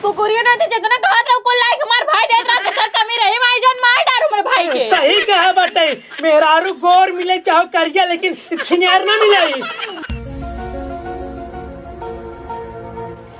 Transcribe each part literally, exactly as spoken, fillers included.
कुकुरिया ना थे, जितना कहत रहो, कुल लाइक हमार भाई देत रहा, कितना कमी रही, माई जान मार डारू मेरे भाई के। सही कहा बाटे, मेहरारू गोर मिले चाहो करिया, लेकिन छिनियार ना मिले।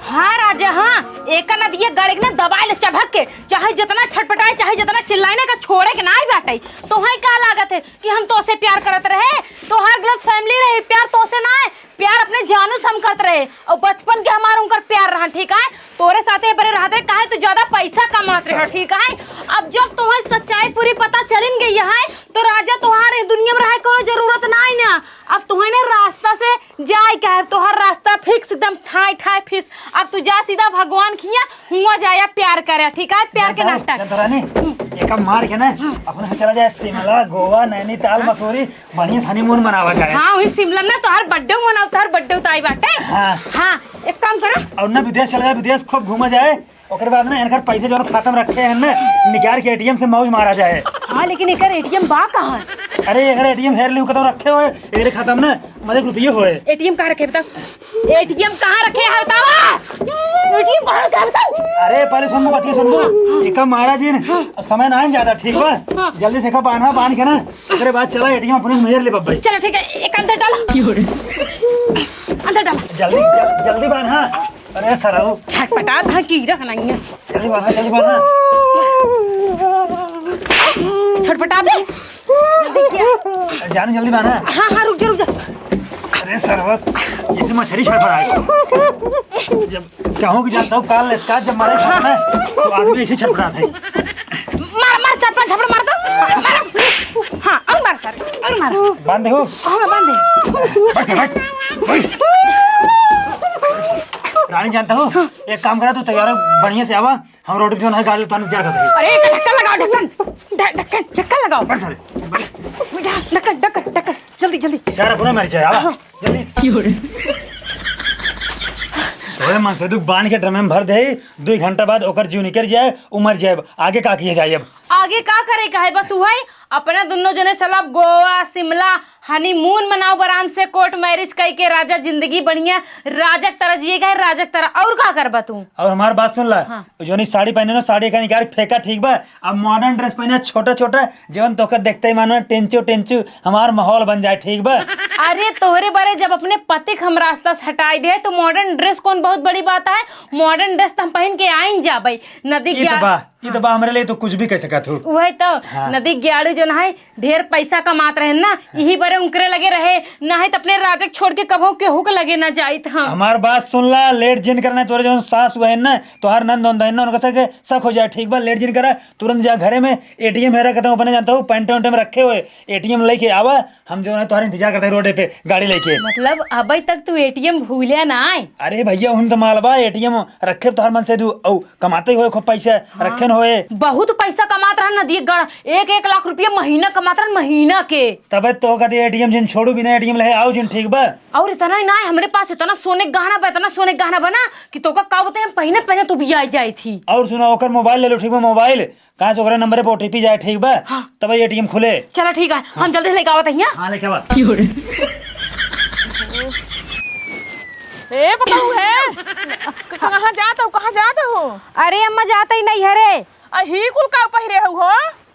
हाँ राजा, हाँ, एका नदिया गड़े के ना दबाए ले चभक के, चाहे जितना छटपटाए, चाहे जितना चिल्लाए ना, एका छोड़े के ना ही बाटे। तोहे का लागत है कि हम तोसे प्यार करत रहे? तोहार गलत फैमिली रही, प्यार तोसे ना है, प्यार अपने जानू से हम करत रहे, और बचपन के हमार उनकर प्यार रहा, ठीक है? तोरे साथे बरे रहत रहे, काहे तू ज्यादा पैसा कमात रहे, ठीक है? अब जब तोहे सच्चाई पूरी पता चलिन गई है, तो राजा तोहार ए दुनिया में रहे कोनो जरूरत ना है ना। अब तोहे ना रास्ता से जाए का है, तोहार रास्ता फिक्स एकदम ठाई ठाई फिक्स। अब तू जा सीधा भगवान खिया, हुआ जाया प्यार करे, ठीक है? प्यार के जानता हो, नाटक। जानता रानी, एका मार के ना, अपने से चला जाए शिमला, गोवा, नैनीताल, मसूरी, बढ़िया से हनीमून मनावा जाए। हाँ, वही शिमला ना, तोहार बर्थडे मनाओ, तोहार बर्थडे उताई बाटे। हाँ। हाँ, एक काम करो। और ना विदेश चला जाए, विदेश खूब घूमा जाए। ओकरे बाद ना इनकर पैसे जो खाता में रखे हैं ना, निकाल के एटीएम से मौज मारा जाए। हाँ, लेकिन एकर एटीएम बा कहाँ? अरे, एकर एटीएम हेर लियो, कतौ रखे होए, एकरे खाता में ना मजे रुपये होए। एटीएम कहाँ रखे बताओ? एटीएम कहाँ रखे है बतावा? एटीएम कहाँ रखे है बताओ? अरे, पहले सुन लो, बतिया सुन लो। एका मारा जिन, समय ना है ज्यादा, ठीक बा? हाँ। जल्दी से एका बांधा, बांध के ना, ओकरे बाद चला एटीएम अपने मेहर ले बब्बई। चलो ठीक है, एक अंदर डाला। अंदर डाला। जल्दी, जल-, जल्दी बांधा। अरे सरऊ। छटपटात हाँ, की रख नहीं है। जल्दी बांधा, जल्दी बांधा। छटपटा दे। जल्दी क्या? जानू जल्दी बांधा। हाँ, हाँ, रुक जा, रुक जा। अरे सरवा, ये तो मछली छटपटाए। जब कहूँ कि जानता हूँ, काल इसका जब मारे खाना है, तो आदमी ऐसे छटपटात है। मार, मार, चार पांच झपड़ मार दो। मार। हाँ, और मार सर, और मार। बांधे हो? हाँ, बांधे। बैठ, बैठ। ओए। रानी जानता हूँ, एक काम करा, तू तैयार हो, बढ़िया से आवा, हम रोड पे जो है गाड़ी उतारने तैयार करते हैं। अरे, एक ढक्कन लगाओ, ढक्कन। ढ-, ढक्कन, ढक्कन लगाओ। बैठ सारे, बैठ। ढक्कन, ढक्कन, ढक्कन, जल्दी, जल्दी। इशारा पूरा मार जाए, आवा। हाँ। जल्दी। तोरे मन से तू बांध के ड्रम में भर दे, दो घंटा बाद ओकर जीव निकल जाए, उ मर जाए। आगे का किए जाए अब? आगे का करे का है? बस उहई, अपना दुनो जने चलब गोवा, शिमला, हनीमून मनाओ आराम से, कोर्ट मैरिज कई के राजा, जिंदगी बढ़िया, राजक तरह जिए का है, राजक तरह। और का करबा तू? और हमार बात सुन ला, हाँ। जोनी साड़ी पहने ना, साड़ी का निकाल फेंका, ठीक बा? अब मॉडर्न ड्रेस पहने, छोटा छोटा, जवन तोके देखते ही मानो टेंचू टेंचू, हमार माहौल बन जाए, ठीक बा? अरे तोहरे बारे जब अपने पति के हम रास्ता से हटाई दे, तो मॉडर्न ड्रेस कौन बहुत बड़ी बात है? मॉडर्न ड्रेस तो हम पहन के आइन जाबे। नदी ई तो ग्या-, बा, ई तो हाँ। बा, हमरे लिए तो कुछ भी कह सकत हो। वही तो, हाँ। नदी ग्याड़ू जौन है, ढेर पैसा कमात रहे ना, हाँ। यही बरे उनकरे लगे रहे, ना है तो अपने राजा के छोड़ के कबहू केहू के लगे ना जाइत हम। हमार बात सुन ला, लेट जिन करना, तोरे जौन सास हुए ना, तोहार नंद होन दहिन ना, उनका सके शक हो जाए, ठीक बा? लेट जिन करा, तुरंत जा घरे में, एटीएम हेरा करता हूँ, अपने जानता हूँ, पैंटे वैंटे में रखे हुए, एटीएम लेके आवा, हम जो है तुम्हारा इंतजार करते हैं रोडे पे गाड़ी लेके। मतलब अबे तक तू एटीएम भूलिया ना आए? अरे भैया, उन तो मालबा एटीएम रखे तोहर मन से दू, औ कमाते हुए खूब पैसे हाँ। रखे न होए। बहुत पैसा कमात रहा नदी गढ़, एक एक लाख रुपया महीना कमात रहा महीना के। तबे तो कहते एटीएम जिन छोड़ू बिना एटीएम ले आओ जिन, ठीक बा? और इतना ही ना है, हमरे पास इतना सोने के गहना बा, इतना सोने के गहना बा ना कि तोका का बताई, हम पहिने पहिने तू भी आ जाए थी। और सुना, ओकर मोबाइल ले लो, ठीक बा? मोबाइल कहाँ से ओकरे नंबर पे ओटीपी जाए, ठीक बा? हाँ। तब एटीएम खुले। चला ठीक है, हम जल्दी से लेके आवत हिया। हाँ, लेके आवा। ए बताऊ है, क-, कहाँ जात हो, कहाँ जात हो? अरे अम्मा, जात ही नहीं है रे। आ ही कुल का पहिरे हो हो?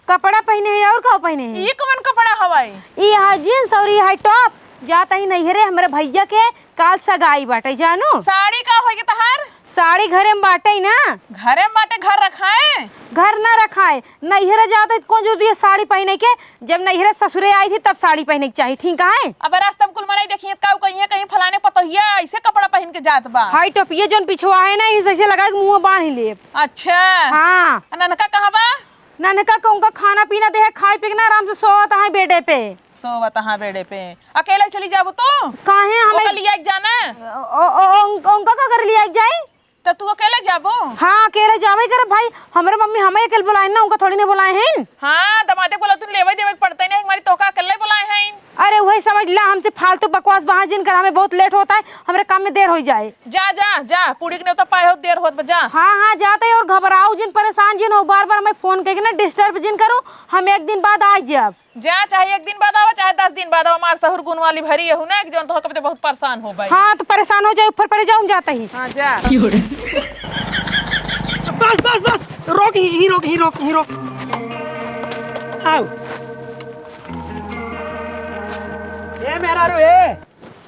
कपड़ा पहिने है और का पहिने है? ई कवन कपड़ा हवाई? ई है जींस और ई है टॉप। जात ही नहीं है रे, हमरे भैया के काल सगाई बाटे जानू। साड़ी का होई के तहार? साड़ी घरे में बाटे ना। घरे में बाटे, घर रखाए? घर ना रखाए, नैहरे जात है त कौन जरूरी है साड़ी पहिने के? जब नैहरे ससुरे आई थी तब साड़ी पहिने के चाही, ठीक है? अब रास्ता में कुल मनई देखिए त का कहिए, कहीं फलाने पतोहिया ऐसे कपड़ा पहिन के जात बा। हाई टोपिया जौन पिछवा है ना, इसे ऐसे लगा कि मुंह बांध ले। अच्छा। हाँ। आ ननका कहाँ बा? ननका के उनका खाना पीना दे है, खाए पी के ना आराम से सोवत है बेडे पे। सोवत हाँ बेड़े पे। अकेले चली जाबू तू? काहे हमें ओका लिया के जाना? ओ, ओ, ओ, उन-, उनका का कर लिया के जाई? तो तू अकेले जाबू? हाँ, अकेले जाबे करब भाई। हमरे मम्मी हमें अकेले बुलाए ना, उनका थोड़ी ना बुलाए हैं। हाँ, दमादे के बोला तू लेवे देवे के पड़ते नहीं, हमारी तोका अकेले बुलाए हैं। अरे वही समझ ला, हमसे फालतू बकवास बहा जिन कर, हमें बहुत लेट होता है, हमरे काम में देर हो जाए। जा, जा, जा, पूरी के न्योता पाए हो, देर होत बा, जा। हाँ, हाँ, जाते ही और घबराओ जिन, परेशान जिन हो, बार बार हमें फोन करके ना डिस्टर्ब जिन करो, हम एक दिन बाद आ जाब। जा, चाहे एक दिन बाद आवा, चाहे दस दिन बाद आवा, हमार सहुर गुण वाली भरी यहू ना, कि जौन तो कब बहुत परेशान हो भाई। हाँ, तो परेशान हो जाए, ऊपर परे जाओ, हम जाते ही। हाँ, जा। बस, बस, बस, रोक, यहीं रोक, यहीं रोक, यहीं रोक। आओ। ए मेहरारू, ए।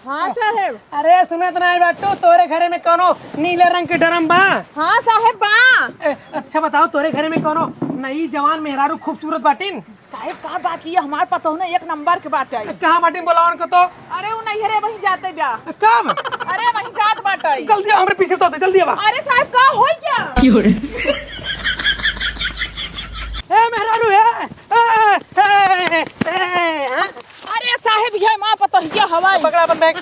हाँ साहेब। अरे सुनत नाहीं बाटू, तोरे घरे में कौनो नीले रंग के ड्रम बा? हाँ साहेब बा। ए, अच्छा बताओ, तोरे घरे में कौनो नई जवान मेहरारू खूबसूरत बाटिन? साहेब, का बात, ये हमार पतोह ना एक नंबर के बाटे। कहाँ बाटी, बोलाओ उनको तो। अरे, उ नैहरे वहीं जाते बा। कब? अरे, वहीं जात बाटे। जल्दी आओ, हमरे पीछे तो दे, जल्दी आवा। अरे साहेब, का होई क्या? क्यों रे? ए, मेहरारू, ए, ए, ए, ए, हाँ? अरे साहेब, ये माँ पतोहिया हवाई। पकड़ा अपन बैग।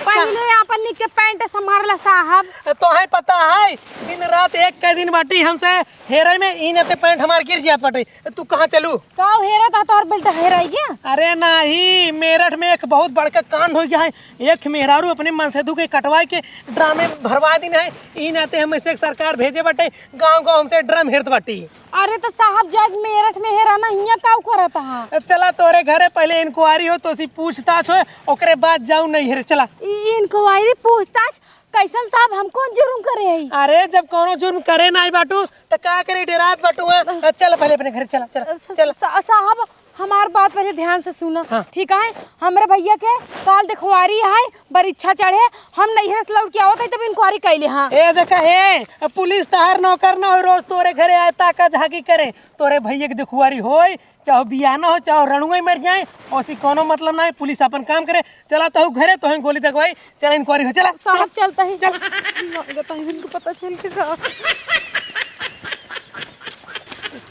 पहिले अपन निक के पैंट संभार ला साहब। तोहे पता है, दिन रात एक कै दिन बाटी हमसे हेरे में, ई नाते पैंट हमार गिर जात बाटे। तू कहाँ चलू? का हेरा था तोहर बेल्ट हेराई गया? अरे नाही, मेरठ में एक बहुत बड़का कांड हो गया है। एक मेहरारू अपने मनसेधू के कटवाई के ड्रामे भरवा दिन है। ई नाते हम ऐसे सरकार भेजे बाटे, गाँव गाँव हमसे ड्रम हेरत बाटी। अरे तो साहब, जज मेरठ में हेरा ना, हियाँ काऊ करत हा? चला तोरे घरे पहले इंक्वायरी हो, तो सी पूछताछ हो, ओकरे बाद जाऊ नैहरे। चला। ई इंक्वायरी पूछताछ कैसन साहब, हम कौन जुर्म करे हई? अरे, जब कौनो जुर्म करे नाई बाटू, त का करे, डेरात बाटू, हाँ? हाँ, चल पहले अपने घरे, चला, चला, स-, स-, चला। स-, साहब, हमार बात पहले ध्यान से सुना, हाँ। ठीक है? हमरे भैया के काल देखवारी है, परीक्षा चढ़े, हम नैहर से लौट के आवत है, तब इंक्वायरी कैले, हाँ। ए, देखा, ए, पुलिस तहार नौकर न हो, रोज तोरे घरे आए, ताका झाकी करे, तोरे भैया के देखवारी होई, चाहे बियाह ना हो, चाहे रणुआ ही मर जाए, ओसी कोनो मतलब ना है। पुलिस अपन काम करे। चला तहु घरे, तोहे गोली दगवाई। चला, इंक्वायरी हो, चला, साहब, चला। चलता ही। चल। ना, बताई, इनको पता चल के का।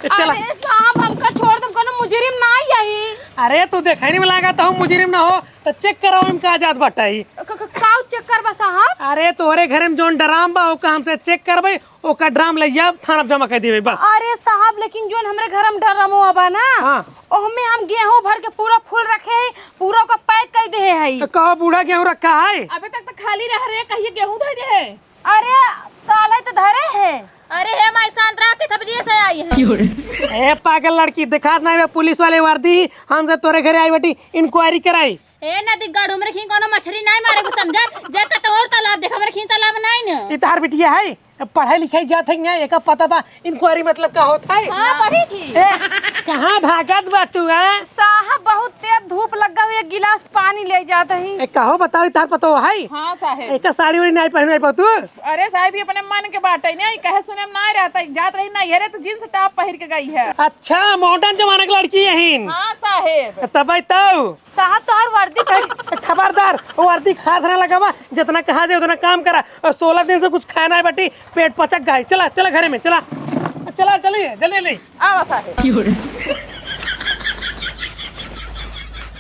चला। अरे साहब, हमका छोड़ दम, कोनो मुजरिम ना आई यही। अरे, तू देखाई नहीं लागा, तहु मुजरिम ना हो, तो चेक कराओ, हम का जात बाटा ही। क-, क-, काऊ चेक करबा साहब? अरे, तोहरे घरे में जोन ड्राम बा, ओका हमसे चेक करबे, ओकर ड्राम ले जाब, थाना पे जमा कर देबे, बस। अरे साहब, लेकिन जोन हमरे घर में ड्रमवा बा ना, हाँ। ओहमे हम गेहूं भर के पूरा फुल रखे हई, पूरा ओका पैक कर देहे हई। तो कहो बूढ़ा गेहूं रखा है? अबे तक तो खाली रह रे, कहिए गेहूं धर दे है। अरे, काले तो धरे है। अरे हे माई, शांत रह, के थपड़िए से आई है। ए पागल लड़की, दिखात नहीं बे पुलिस वाले वर्दी, हमसे तोरे घरे आई बेटी, इंक्वायरी कराई। ए नदीगढ़, हमरे खीं कोनो मछरी नाई मारे को समझा। जे का तोर तालाब देख, हमरे खीं तालाब नाई न। ई तहार बिटिया है, पढ़ाई लिखाई जात है, एका पता बा, इंक्वायरी मतलब का होत है? हाँ, पढ़ी थी। ए, कहाँ भागत बा तू, हैं? साहब, बहुत तेज धूप लग गई, एक गिलास पानी ले जात ही। ए, कहो बताओ, ई तहार पतोह है? हाँ साहेब। एका साड़ी उड़ी नाई पहने बा तू? अरे साहेब, ये अपने मन के बात है, नहीं कहे सुने में नाई रहता, जात रही नैहरे तो जींस टॉप पहिर के गई है। अच्छा, मॉडर्न जमाना की लड़की यही। हाँ साहेब। तब तो साहब, तोहार वर्दी पहन। खबरदार, वो वर्दी के हाथ ना लगावा, जितना कहा जाए उतना काम करा। और सोलह दिन से कुछ खाया ना है बाटी, पेट पचक गए। चला, चला घरे में, चला। चला, चलिए, जल्दी, जल्दी। आवा साहेब।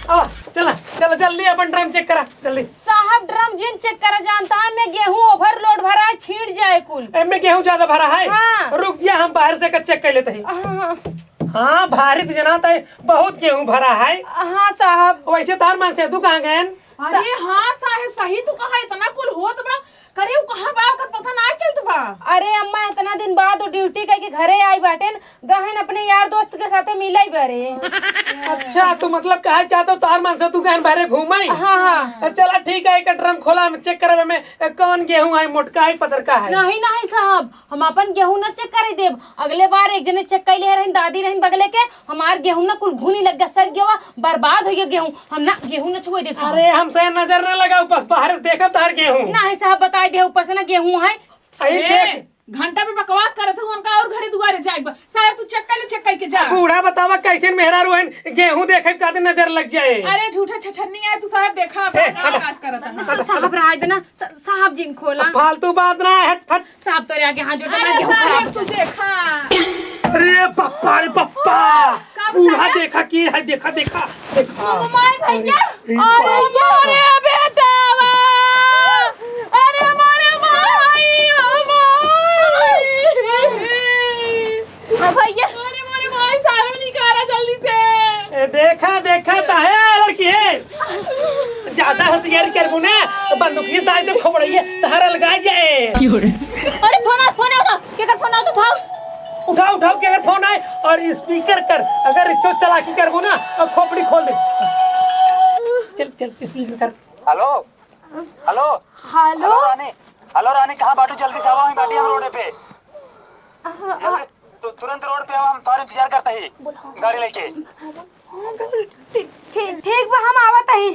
आवा, चला, चला, जल्दी अपन ड्रम चेक करा, जल्दी। साहब, ड्रम जिन चेक करा जानता है, मैं गेहूं ओवरलोड भरा है, छींट जाए कुल। एमे गेहूं ज्यादा भरा है? हाँ। रुक जा, हम बाहर से चेक कर लेते हैं। हाँ। हाँ, भारी तो जनात है, बहुत गेहूं भरा है। हाँ साहब। वैसे तोहार मनसेधू कहाँ गएन? अरे हाँ साहेब, सही तू कहा, इतना कुल होत बा, करे उ कहाँ बा, ओकर पता ना चलत बा। अरे अम्मा, इतना दिन बाद वो ड्यूटी करके घरे आई बाटेन, गहन अपने यार दोस्त के साथे मिले बारे। अच्छा, तो मतलब कहे चाहत हो तोहार मनसेधू गहन बाहरे घूमे? हाँ, हाँ। चला ठीक है, एक ड्रम खोला, हम चेक करब में कौन गेहूं है, मोटका है, पतरका है। नहीं, नहीं साहब, हम अपन गेहूं न चेक करे देब। अगले बार एक जने चेक कैले रहन, दादी रहन बगले के, हमार गेहूं न कुल घुनी लग गया, सड़ गया, बर्बाद हो गया गेहूं। हम ना गेहूं न छुए देब साहब। अरे हमसे नजर न लगाओ, बस बाहर से देखब तार गेहूं। नहीं साहब, बताई दे ऊपर से ना गेहूं है। अरे ए, देख। घंटा में बकवास करत हूँ, उनका और घरे दुआरे जाए बा। साहब तू चेक कर ले, चेक करके जा। बूढ़ा बतावा कैसे मेहरारू हन, गेहूं देखे खातिर नजर लग जाए। अरे झूठा छछन्नी आए तू साहब, देखा ए, अपना हट। काज करत हन। सा-, साहब रहा देना, सा-, साहब जिन खोला। फालतू बात ना, हट, हट। साहब तोरे आगे हाथ जोड़ के अरे ना गेहूं साहब, खराब। तू देखा। अरे पप्पा, अरे पप्पा, का बूढ़ा बताया? देखा के है, देखा, देखा, देखा। माय भैया, अरे अरे मारे बेटावा, अरे मारे माई, ओ माई। ओ भैया। अरे मारे माई, साहब निकाला जल्दी से। ए, देखा, देखा, काहे लड़की है? ज्यादा होशियारी करबू ना, तो बंदूकिया दाई दे खोपड़िया, तहार अलगाई जाए। अरे फोन आ, फोन आ, केकर फोन आ, तो उठाओ। उठाओ, उठाओ, केकर फोन आए और स्पीकर कर। अगर इच्छो चालाकी करबू ना, और खोपड़ी खोल दे। चल, चल, स्पीकर कर। हेलो, हेलो, हेलो। हेलो रानी, हेलो रानी, कहाँ बाटू? जल्दी से आवा, हम बाटी हम रोडे पे। हाँ, हाँ। जल्दी, तु-, तुरंत रोड पे आओ, हम तोहरे इंतजार करत ही। बोल, हाँ, गाड़ी लेके। हाँ, बोल, हाँ, बोल। ठीक, ठीक, ठीक बा, हम आवत ही।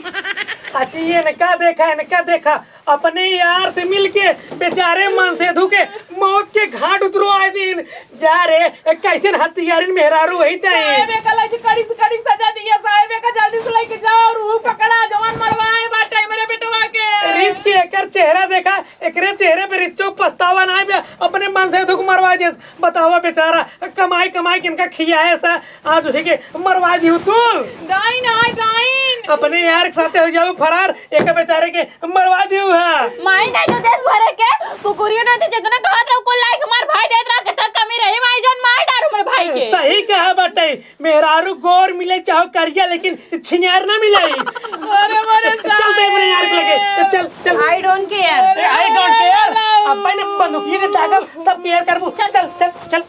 अच्छा, ये इनका देखा, इनका देखा, अपने यार से मिलके बेचारे मनसेधु के मौत के घाट उतरवाइ दीन। जा रे, कैसन हत्यारिन मेहरारू होई तै। साहेब, एका लाइक कड़ी से कड़ी सजा दिया साहेब, एका जल्दी से लेके जाओ और ऊ पकड़ा जवन मरवाए बाटे मेरे बेटवा के। रिच के एकर चेहरा देखा, एकरे चेहरे पे रिच्चो पछतावा नाहीं बे, अपने मनसेधु के मरवाइ दियस। बतावा बेचारा, कमाई कमाई के इनका खियाए सा, आज उही के मरवाइ दिहू तू। डाइन है, डाइन। अपने यार के साथे होइ जाऊ फरार, एक बेचारे के मरवाइ दिहू हा। माई नाहीं तो देश भरे के कुकुरियो नाहीं तो जितना कहत रहो कुल लाइक हमार भाई देत रहा, कितना कमी रही माई जान मार डार हमरे भाई के। सही कहा बाटे, मेहरारू गोर मिले चाहो करिया, लेकिन छिनार ना मिलाई। अरे मोरे चल दे मेरे यार के लगे, चल, चल। I don't care। अरे, I don't care। अब पहले बंदूकिया के दागब, तब care करबू। चल, चल, चल, चल।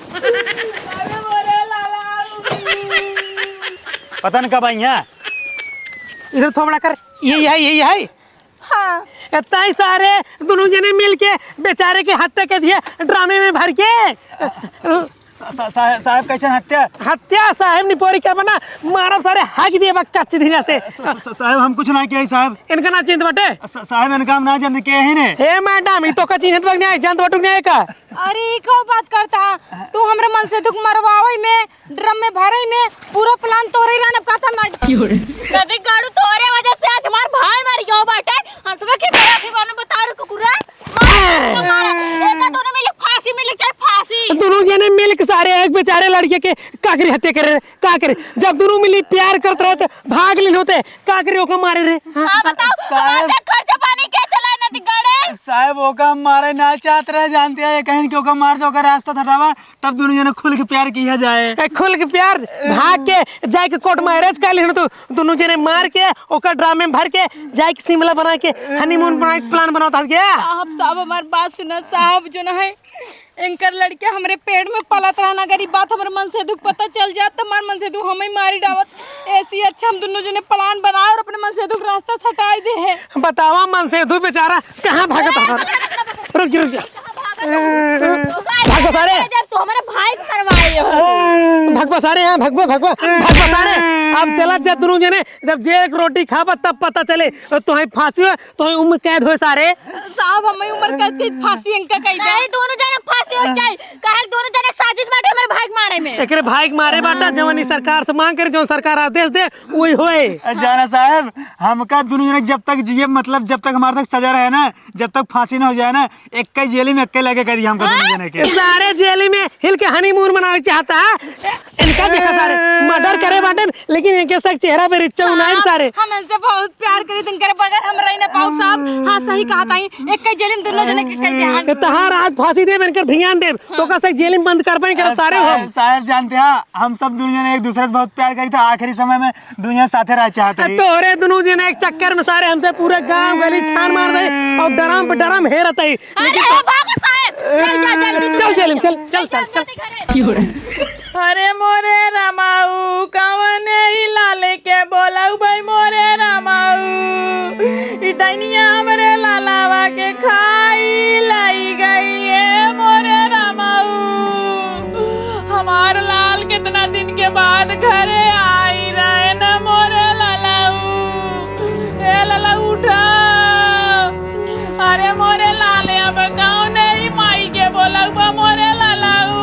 अरे मोरे लाला। पता न कब आई है। इधर थोबड़ा कर, यही है, यही है। हाँ। इतना ही सारे दोनों जने मिल के बेचारे के हत्या कर दिए ड्रामे में भर के। सा-, सा-, साहेब, साहेब, कैसन हत्या? हत्या साहेब निपोरी क्या बना? मारब सारे हाक दिए बा कच्ची धीरे से। सा-, सा-, सा-, साहेब, हम कुछ ना किया साहेब। इनका ना चिन्हत बाटे? सा-, साहेब, इनका हम ना जानते के ही ने। हे मैडम, ई तो का चिन्हत बा नहीं, जानत बाटू नहीं का? अरे, ई कौन बात करता है? तू हमरे मनसेधु के मरवावे में, ड्रम में भरे में, पूरा plan तोहरे रहन, अब कहता ना। क्यों रे? नदी गाड़ू, तोहरे वजह से आज हमार भाई मर गयो बाटे। हंसबे की बड़ा भी बने बता रे कुकुरा। मारा, मारा। एका दोनों मिली फांसी मिली, चाहे फांसी। दोनों जने मिल के सारे एक बेचारे लड़के के का करे हत्या करे, का करे? जब दोनों मिली प्यार करत रहे तो भाग लेन होते, का करे ओका मारे रे? हाँ, बताओ, साहब। हमारे खर्चा पानी के चलाए नदी गाड़े? साहब, ओका मारे ना चाहत रहे, जानते हैं, ये कहीं कि ओका मार दो, ओका रास्ता हटावा, तब दोनों जने खुल के प्यार किया जाए। ए, खुल के प्यार? भाग के जाए के court marriage कर लेन तू, दोनों जने मार के, ओकर ड्रामे में भर के, जाए के शिमला बना के, honeymoon बना के plan बनावत हस गया। साहब, साहब, हमार बात सुना, साहब, जो ना है, इनकर लड़के हमरे पेट में पलत रहन, अगर ई बात हमरे मनसेधु के पता चल जात, त हमार मनसेधु हमें मारी डावत। ऐसी अच्छा हम दोनों जने plan बनाए और अपने मनसेधु के रास्ता से हटाए दे है। बतावा मनसेधु बेचारा कहाँ भागत हमार? रुक जा, रुक जा। भागो सारे। जब तू हमारे भाई के मरवाए हो। भगवा सारे यहाँ, भगवा, भगवा, भगवा सारे। अब चला जा दोनों जने, जब जे एक रोटी खाबा तब पता चले। और तुम्हें फांसी हो, तुम्हें उम्र कैद हो सारे। साहब, हमें उम्र कैद के फांसी इनका कह दे। काहे दोनों जने के फांसी हो जाए? काहे दोनों जने के साजिश बाटे हमारे भाई के मारे में? एकरे भाई के मारे बाटा, जवन ई सरकार से मांग करे, जवन सरकार आदेश दे, वही होए। जाना साहब, हमका दोनों जने जब तक जिए, मतलब जब तक हमारे तक सजा रहे ना, जब तक फांसी ना हो जाए ना, एक ही जेल में एक ही लगे करी हमका दोनों जने के। सारे जेल में हिल के honeymoon मनावे चाहता है। इनका देखा सारे, murder करे बाटन, लेकिन इनके सब चेहरा पे रिच्चा उनाइन सारे। हम इनसे बहुत प्यार करी, इनके बगैर हम रह ना पाऊ साहब। हाँ, सही कहा ताई, एक ही जेल में दोनों जने के कर दे। हाँ। ये तहार आज फांसी देब, इनकर भियान देब, तो का से जेल में बंद करबे नहीं करब सारे हम। साहब, साहब जानते हैं, हम सब दोनों जने एक दूसरे से बहुत प्यार करी था। आखिरी समय में दुनिया साथे रह चाहत रही। तोहरे दुनू जने एक चक्कर में सारे हमसे पूरे गांव गली छान मार दे और ड्रम पे ड्रम हेरत ही। अरे, लेकिन ओ भागो साहेब, चल, चल, जल्दी तू चल, चल। जेल में, चल, चल, चल, चल। जल्दी घरे। अरे मोरे रामाऊ, कवने ई लाले के बोलाऊ भाई मोरे रामाऊ। ई डाइनिया हमरे लालावा के खाई लाई गई, ए मोरे रामाऊ। हमार लाल कितना दिन के बाद घरे आई रहे न मोरे लालाऊ। ए लाला उठा। अरे मोरे लाल, अब कौन है ई माई के बोलाऊ बा मोरे लालाऊ।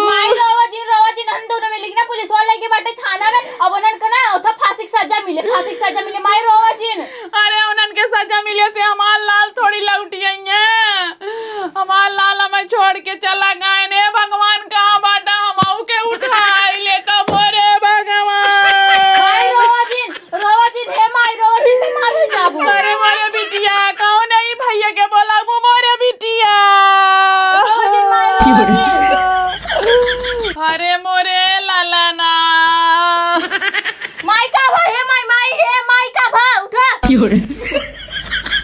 माई रोवा जिन, रोवा जिन, हम दोनों मिली ना पुलिस वाला लेके बाटे थाना में। अब उन्हन के ना ओथा फांसी के सजा मिले, फांसी के सजा मिले, माई रोवा जिन। अरे उन्हन के सजा मिले से हमार लाल थोड़ी लौटी आई है। हमार लाल हमें छोड़ के चला गए ने। भगवान कहाँ बाटा, हम आऊ के उठाई ले तो मोरे भगवान। माई रोवा जिन, रोवा जिन, हे माई रोवा जिन, ते मार हो जाबो। अरे मोरे बिटिया, कौन है ई भैया के बोलाबो मोरे बिटिया? रोवा जिन, माई रोवा जिन। अरे मोरे लाला ना। माई का भा, हे माई, माई, हे माई का भा, उठा।